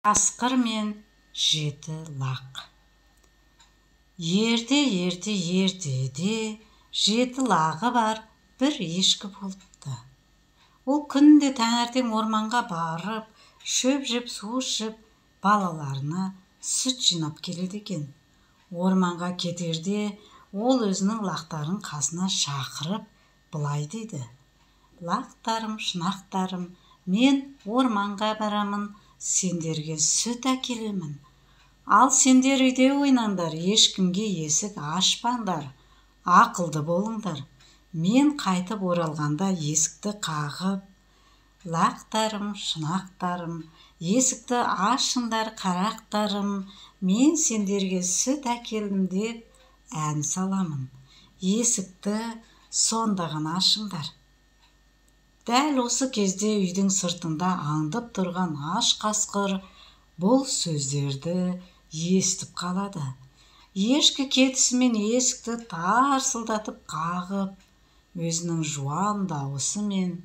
Қасқыр мен жеті лақ. Ерте-ерте ертеде жеті лағы бар бір ешкі болыпты. Ол күнде таңертең орманға барып, шөп жеп, су ішіп, балаларына сүт жинап келеді екен. Орманға кетерде ол өзінің лақтарын қасына шақырып, былай дейді: "Лақтарым, шұнақтарым, мен орманға барамын, сендерге сүт әкелемін. Ал сендер үйде ойнаңдар, ешкімге есік ашпаңдар, ақылды болыңдар. Мен қайтып оралғанда есікті қағып, лақтарым, шұнақтарым, есікті ашыңдар, қарақтарым, мен сендерге сүт әкелдім деп ән саламын. Есікті сонда ғана ашыңдар." Дәл осы кезде үйдің сыртында аңдып тұрған аш қасқыр бұл сөздерді естіп қалады. Ешкі кетісімен есікті тарсылдатып қағып, өзінің жуан дауысымен: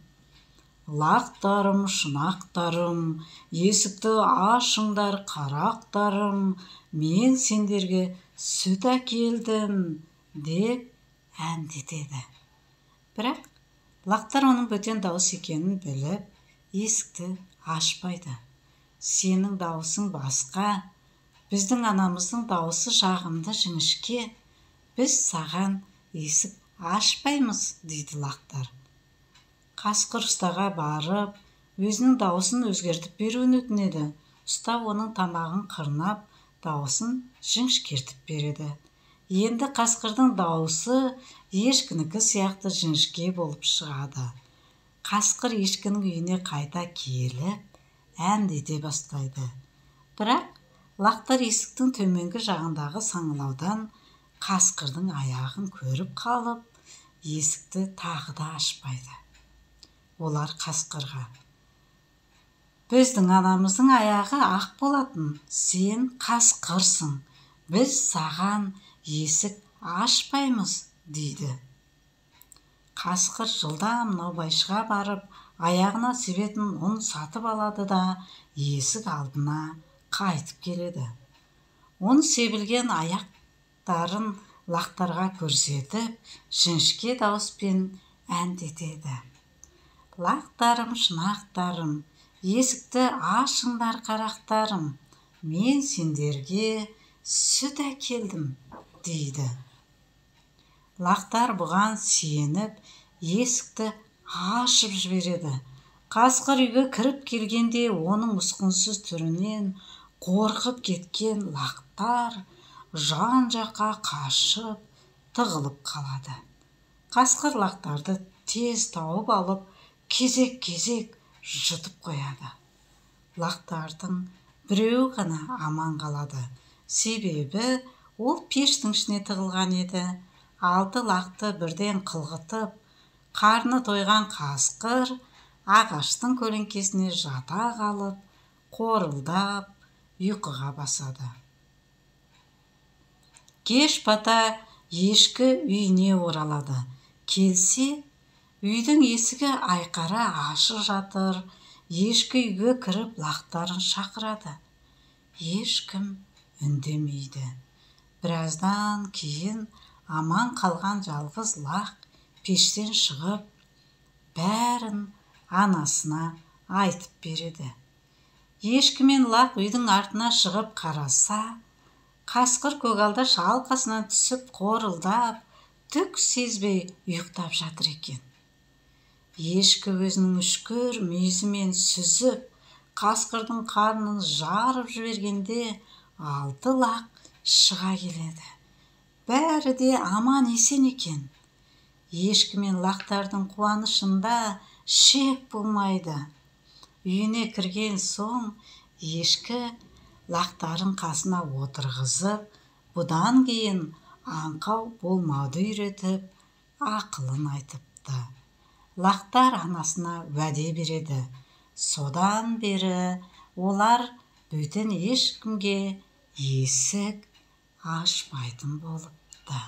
"Лақтарым, шұнақтарым, есікті ашыңдар, қарақтарым, мен сендерге сүт әкелдім" деп әндетеді. Бірақ лақтар оның бөтен дауыс екенін біліп, есікті ашпайды. "Сенің дауысың басқа, біздің анамыздың дауысы жағымды, жіңішке, біз саған есік ашпаймыз", дейді лақтар. Қасқыр ұстаға барып, өзінің дауысын өзгертіп беруін өтінеді. Ұста оның тамағын қырнап, дауысын жіңішкертіп береді. Енді қасқырдың дауысы ешкінікі сияқты жіңішке болып шығады. Қасқыр ешкінің үйіне қайта келіп, әндете бастайды. Бірақ лақтар есіктің төменгі жағындағы саңылаудан қасқырдың аяғын көріп қалып, есікті тағы да ашпайды. Олар қасқырға: "Біздің анамыздың аяғы ақ болатын, сен қасқырсың, біз саған есік ашпаймыз", дейді. Қасқыр жылдам наубайшыға барып, аяғына себетін ұн сатып алады да, есік алдына қайтып келеді. Ұн себілген аяқтарын лақтарға көрсетіп, жіңішке дауыспен әндетеді: "Лақтарым, шұнақтарым, есікті ашыңдар, қарақтарым, мен сендерге сүт әкелдім", дейді. Лақтар бұған сеніп, есікті ашып жібереді. Қасқыр үйге кіріп келгенде, оның ұсқынсыз түрінен қорқып кеткен лақтар жан-жаққа қашып, тығылып қалады. Қасқыр лақтарды тез тауып алып, кезек-кезек жұтып қояды. Лақтардың біреуі ғана аман қалады, себебі ол пештің ішіне тығылған еді. Алты лақты бірден қылғытып, қарны тойған қасқыр ағаштың көлеңкесіне жата қалып, қорылдап ұйқыға басады. Кеш бата ешкі үйіне оралады. Келсе, үйдің есігі айқара ашық жатыр. Ешкі үйге кіріп, лақтарын шақырады. Ешкім үндемейді. Біраздан кейін аман қалған жалғыз лақ пештен шығып, бәрін анасына айтып береді. Ешкі мен лақ үйдің артына шығып қараса, қасқыр көгалда шалқасынан түсіп, қорылдап, түк сезбей ұйықтап жатыр екен. Ешкі өзінің үшкір мүйізімен сүзіп, қасқырдың қарнын жарып жібергенде, алты лақ шыға келеді. Бәрі де аман-есен екен. Ешкі мен лақтардың қуанышында шек болмайды. Үйіне кірген соң ешкі лақтарын қасына отырғызып, бұдан кейін аңқау болмауды үйретіп, ақылын айтыпты. Лақтар анасына уәде береді. Содан бері олар бөтен ешкімге есік ашпайтын болыпты.